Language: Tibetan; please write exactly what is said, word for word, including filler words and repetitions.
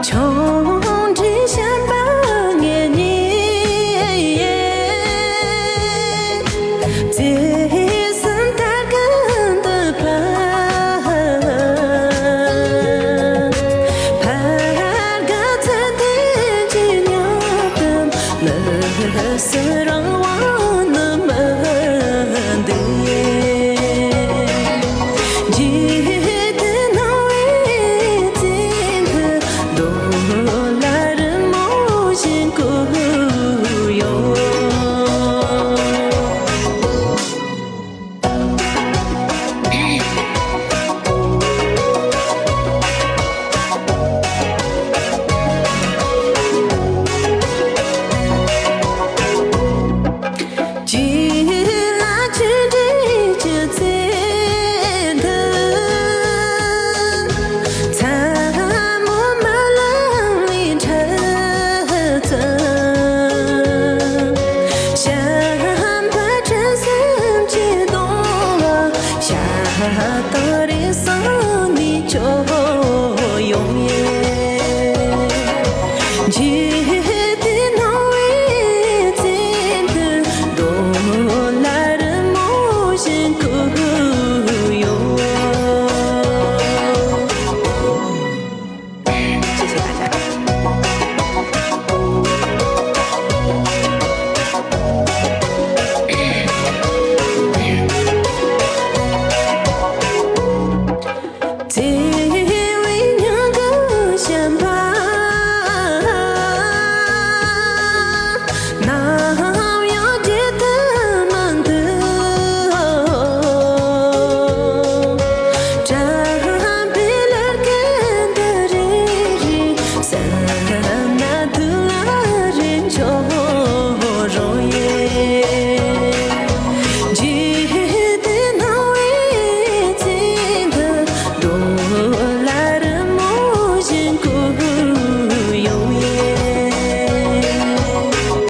ཆུང་འདྲིས་བཤད་པ་ངེད་གཉིས། བརྩེ་སེམས་དར་གྱི་འདུག་པ། ཕར་དགའ་ཚལ་དེ་ཅི་ཉག་ཏུ་ལུས་སུ་རང་དབང་ནི་མི་འདུག་འཇིག་རྟེན་སྣང་བའི་རྩེ་འདི་རྡོ་ལ་རི་མོ་བཞིན་བརྐོས་ཡོད། ཅི་ལ་ཅི་འདྲའི་ཅི་ཚེ་འདི། མཚན་མོ་མ་ལངས་པའི་འཕྲལ་ཙམ། བྱམས་པ་དྲན་སེམས་ཀྱིས་གཏོང་བ། ཤ་སྟག་རེ་བསམ་ནས་སྐྱོ་ཡོང་ཡས།